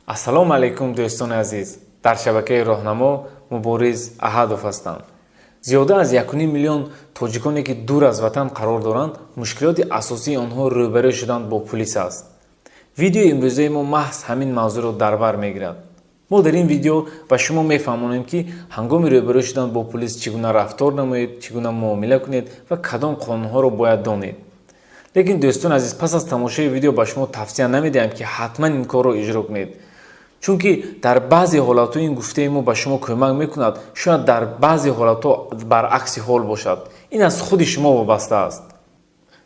Ассалому алайкум, дӯстони азиз. Дар шабакаи Роҳнамо Мубориз Аҳадов ҳастам. Зиёда аз 1,5 миллион тоҷиконе, ки дур аз ватан қарор доранд, мушкилоти асосии онҳо рӯбарӯ шудан бо пулис аст. Видеои имрӯзаи мо маҳз ҳамин мавзӯъро дар бар мегирад. Мо дар ин видео ба шумо мефаҳмонем, ки ҳангоми рӯбарӯ шудан бо пулис чӣ гуна рафтор намоед, чӣ гуна муомила кунед ва кадом қонунҳоро бояд донед. Лекин, дӯстони азиз, пас аз тамошои видео ба шумо тавсия намедиҳам, ки ҳатман ин корро иҷро кунед, чунки дар баъзе ҳолатҳо ин гуфтаи мо ба шумо кӯмак мекунад, шояд дар баъзе ҳолатҳо баръакси ҳол бошад. Ин аз худи шумо вобаста аст.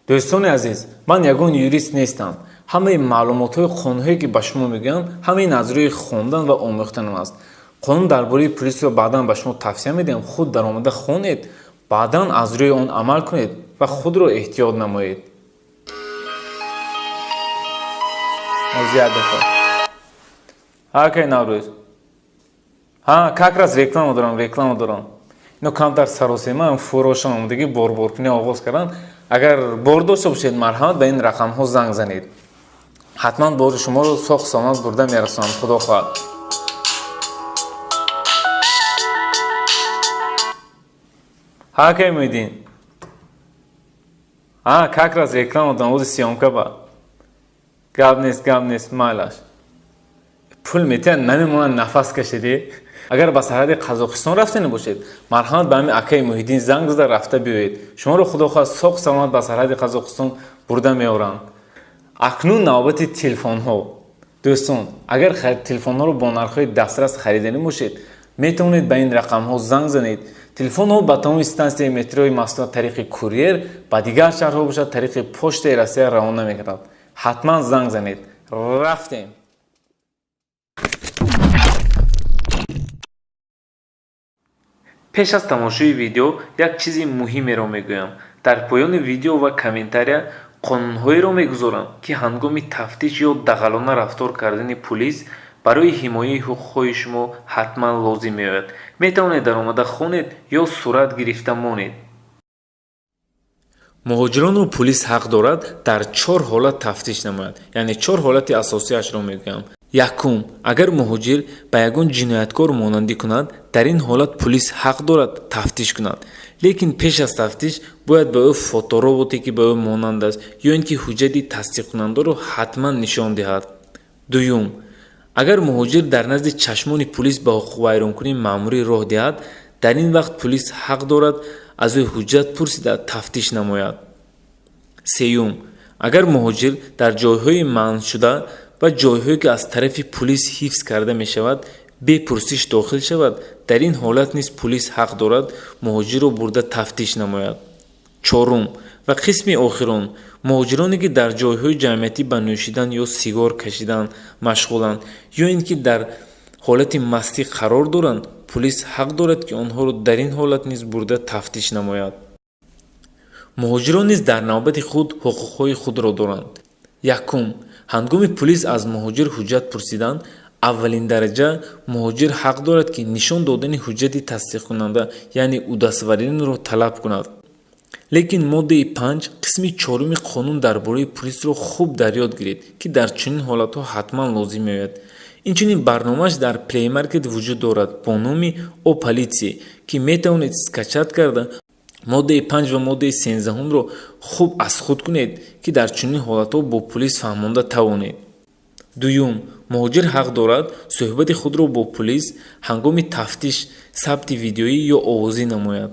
Дӯстони азиз, ман ягон юрист нестам. Ҳамаи маълумотҳои қонунҳое, ки ба шумо мегӯям, ҳамаи ин аз рӯи хондан ва омӯхтанам аст. Қонун дар бораи пулисро баъдан ба шумо тавсия медиҳам, худ даромада хонед, баъдан аз рӯи он амал кунед ва худро эҳтиёт намоед. Як дафъа ҳакай Наврӯз, ҳа, как раз реклама дорам, реклама дорам. Ино камтар саросема фурошон омадагӣ, борборкунӣ оғоз карданд. Агар бор дошта бошед, марҳамат, ба ин рақамҳо занг занед. Ҳатман бори шуморо соқ саломат бурда мерасонам, худо хоҳад. Ҳакай Муҳиддин, ҳа, как раз реклама дорам, ози съёмка ба. Гап нест, гап нест, майлаш. Пул метиҳанд, намемонанд нафас кашидӣ. Агар ба сарҳади Қазоқистон рафтане бошед, марҳамат, ба ҳамин акаи Муҳиддин занг зада рафта биёед. Шуморо худо хоҳад соқ саломат ба сарҳади Қазоқистон бурда меоранд. Акнун навбати телефонҳо. Дӯстон, агар телефонҳоро бо нархҳои дастрас хариданӣ бошед, метавонед ба ин рақамҳо занг занед. Телефонҳо ба тамоми стансияи метрои Москва тариқи курьер, ба дигар шаҳрҳо бошад, тариқи Почтаи Россия равона мекардад. Ҳатман занг занед. Рафтем. Пеш аз тамошои видео як чизи муҳимеро мегӯям. Дар поёни видео ва комментария қонунҳоеро мегузорам, ки ҳангоми тафтиш ё дағалона рафтор кардани пулис барои ҳимояи ҳуқуқҳои шумо ҳатман лозим меояд. Метавонед даромада хонед ё сурат гирифта монед. Муҳоҷиронро пулис ҳақ дорад дар чор ҳолат тафтиш намояд, яъне чор ҳолати асосиашро мегӯям. Якум, агар муҳоҷир ба ягон ҷинояткор монандӣ кунад, дар ин ҳолат пулис ҳақ дорад тафтиш кунад. Лекин пеш аз тафтиш бояд ба ӯ фотороботе, ки ба ӯ монанд аст, ё ин ки ҳуҷҷати тасдиқкунандаро ҳатман нишон диҳад. Дуюм, агар муҳоҷир дар назди чашмони пулис ба ҳуқуқвайронкунии маъмурӣ роҳ диҳад, дар ин вақт пулис ҳақ дорад аз ӯ ҳуҷҷат пурсида тафтиш намояд. Сеюм, агар муҳоҷир дар ҷойҳои манъшуда ва ҷойҳое, ки аз тарафи пулис ҳифз карда мешавад, бепурсиш дохил шавад, дар ин ҳолат низ пулис ҳақ дорад муҳоҷирро бурда тафтиш намояд. Чорум ва қисми охирон, муҳоҷироне, ки дар ҷойҳои ҷамъиятӣ ба нӯшидан ё сигор кашидан машғуланд ё ин ки дар ҳолати мастӣ қарор доранд, пулис ҳақ дорад, ки онҳоро дар ин ҳолат низ бурда тафтиш намояд. Муҳоҷирон низ дар навбати худ ҳуқуқҳои худро доранд. Якум, ҳангоми пулис аз муҳоҷир ҳуҷҷат пурсидан, аввалин дараҷа муҳоҷир ҳақ дорад, ки нишон додани ҳуҷҷати тасдиқкунанда, яъне удостоверениеро талаб кунад. Лекин моддаи 5 қисми чоруми қонун дар бораи пулисро хуб дар ёд гиред, ки дар чунин ҳолатҳо ҳатман лозим меояд. Инчунин барномааш дар Play Market вуҷуд дорад бо номи «О полиции», ки метавонед скачать карда, моддаи 5 ва моддаи 13-ҳумро хуб аз худ кунед, ки дар чунин ҳолатҳо бо пулис фаҳмонда тавонед. Дуюм, муҳоҷир ҳақ дорад суҳбати худро бо пулис ҳангоми тафтиш сабти видеоӣ ё овозӣ намояд.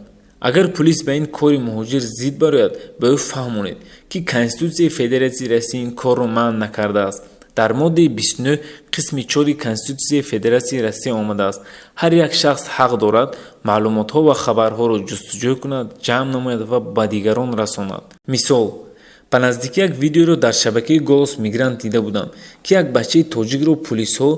Агар пулис ба ин кори муҳоҷир зид барояд, ба ӯ фаҳмонед, ки Конститутсияи Федератсияи Россия ин корро манъ накардааст. Дар моддаи 29 қисми 4 Конститутсияи Федератсияи Россия омадааст: ҳар як шахс ҳақ дорад маълумотҳо ва хабарҳоро ҷустуҷӯ кунад, ҷамъ намояд ва ба дигарон расонад. Мисол, ба наздикӣ як видеоро дар шабакаи «Голос мигрант» дида будам, ки як бачаи тоҷикро пулисҳо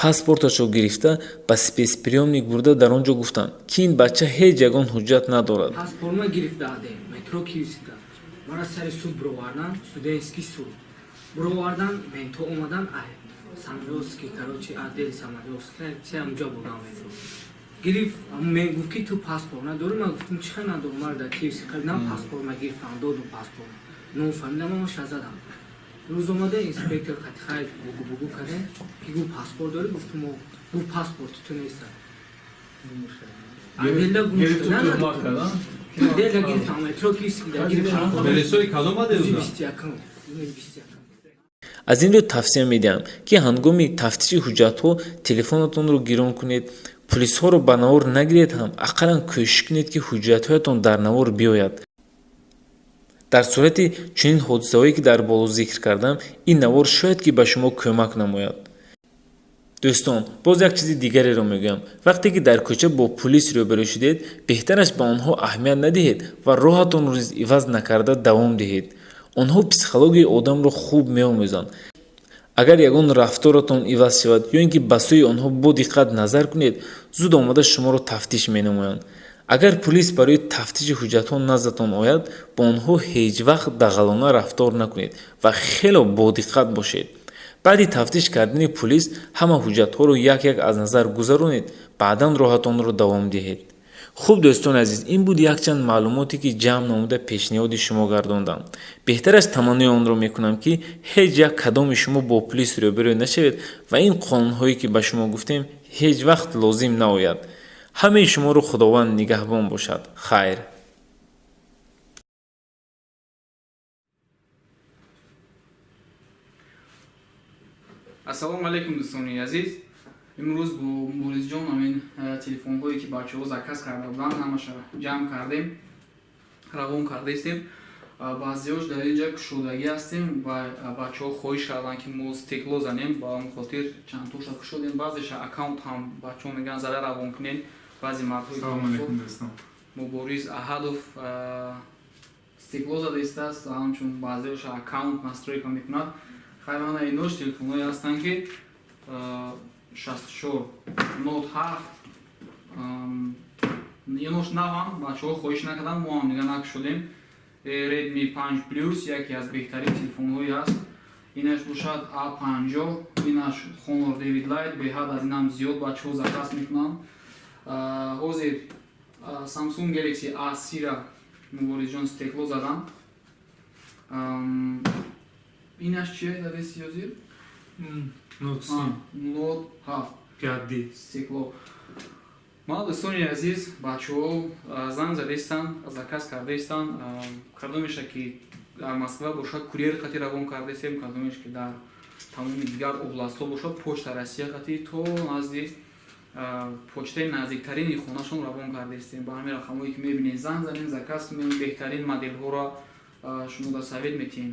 паспорташро гирифта, ба спецприёмник бурда, дар он ҷо гуфтанд, ки ин бача ҳеҷ ягон ҳуҷҷат надорад. Паспортма гирифта, метро Киевскда мара сари суд бировардан, студентский суд бировардан, менто омадан, Самарёвский, короче, отдел Самарёвский, се ҳамҷо бурдан метро гирифт. Мен гуфт, ки ту паспорт надорӣ. Ман гуфтам, чӣ хел надорам, мара дар Киевский қабидам, паспортма гирифтам, додум паспорт, нофаҳмидам, ама задам. Рӯз омада инспектор қатихай бугу бугу кардем, ки гу паспорт дорӣ, гуфтум гу паспорти ту неста. Отделда гум шуда. Отделда гирифтам, метро Киевскийда гирифтам. Милисои кадом отдел? Рӯзи 21-м. Рӯзи 21-м. Аз ин рӯ тавсия медиҳам, ки ҳангоми тафтиши ҳуҷҷатҳо телефонатонро гирон кунед. Пулисҳоро ба навор нагиред ҳам, ақаллан кӯшиш кунед, ки ҳуҷҷатҳоятон дар навор биёяд. Дар сурати чунин ҳодисаҳое, ки дар боло зикр кардам, ин навор шояд ки ба шумо кӯмак намояд. Дӯстон, боз як чизи дигареро мегӯям. Вақте ки дар кӯча бо пулис рӯбарӯ шудед, беҳтараш ба онҳо аҳамият надиҳед ва роҳатонро низ иваз накарда давом диҳед. Онҳо психологияи одамро хуб меомӯзанд. Агар ягон рафторатон иваз шавад ё ин ки ба сӯи онҳо бо диққат назар кунед, зуд омада шуморо тафтиш менамоянд. Агар пулис барои тафтиши ҳуҷҷатҳо наздатон ояд, бо онҳо ҳеҷ вақт дағалона рафтор накунед ва хело бодиққат бошед. Баъди тафтиш кардани пулис ҳама ҳуҷҷатҳоро як як аз назар гузаронед, баъдан роҳатонро давом диҳед. Хуб, дӯстони азиз, ин буд якчанд маълумоте, ки ҷамъ намуда пешниҳоди шумо гардондам. Беҳтараш таманнои онро мекунам, ки ҳеҷ як кадоми шумо бо пулис рӯбарӯ нашавед ва ин қонунҳое, ки ба шумо гуфтем, ҳеҷ вақт лозим наояд. Ҳамаи шуморо Худованд нигаҳбон бошад. Хайр. Ассалому алайкум, дӯстони азиз. Имрӯз бо Муборизҷон ҳамин телефонҳое, ки бачаҳо заказ карда буданд, ҳамаша ҷамъ кардем, равон кардаистем. Баъзеҳош дар инҷа кушодагӣ ҳастем ва бачаҳо хоҳиш карданд, ки мо стекло занем. Ба он хотир чандтоша кушодем. Баъзеша аккаунт ҳам бачаҳо мегӯянд, зада равон кунем. Баъзе мардҳои Мубориз Аҳадов стекло зада истааст, ҳамчун баъзеҳоша аккаунт настройка мекунад. Хай, мана инош телефонҳое ҳастанд, ки 64 Note 7, инош навам, бачаҳо хоҳиш накарданд, мо ҳам дига накушодем. Redmi 5 Plus яке аз беҳтарин телефонҳое ҳаст. Инаш бошад A50, инаш Honor 9 Lite, беҳад аз инам зиёд бачаҳо заказ мекунанд. Ҳозир Samsung Galaxy A30-ра Муборизҷон стекло задан. Инаш чие дар дасти ҳозир? Note 7. Note 7. 5D. Стекло. Ман, дӯстони азиз, бачаҳо занг задаистанд, заказ кардаистанд. Кадомеша ки дар Москва бошад, курьер қати равон кардаистем, кадомеш ки дар тамоми дигар областҳо бошад, Почта Россия қати то назди почтаи наздиктарини хонашон равон кардаистем. Ба ҳамин рақамҳое, ки мебинед, занг занем, заказ кунем. Беҳтарин моделҳоро шумо дар совет метиҳем.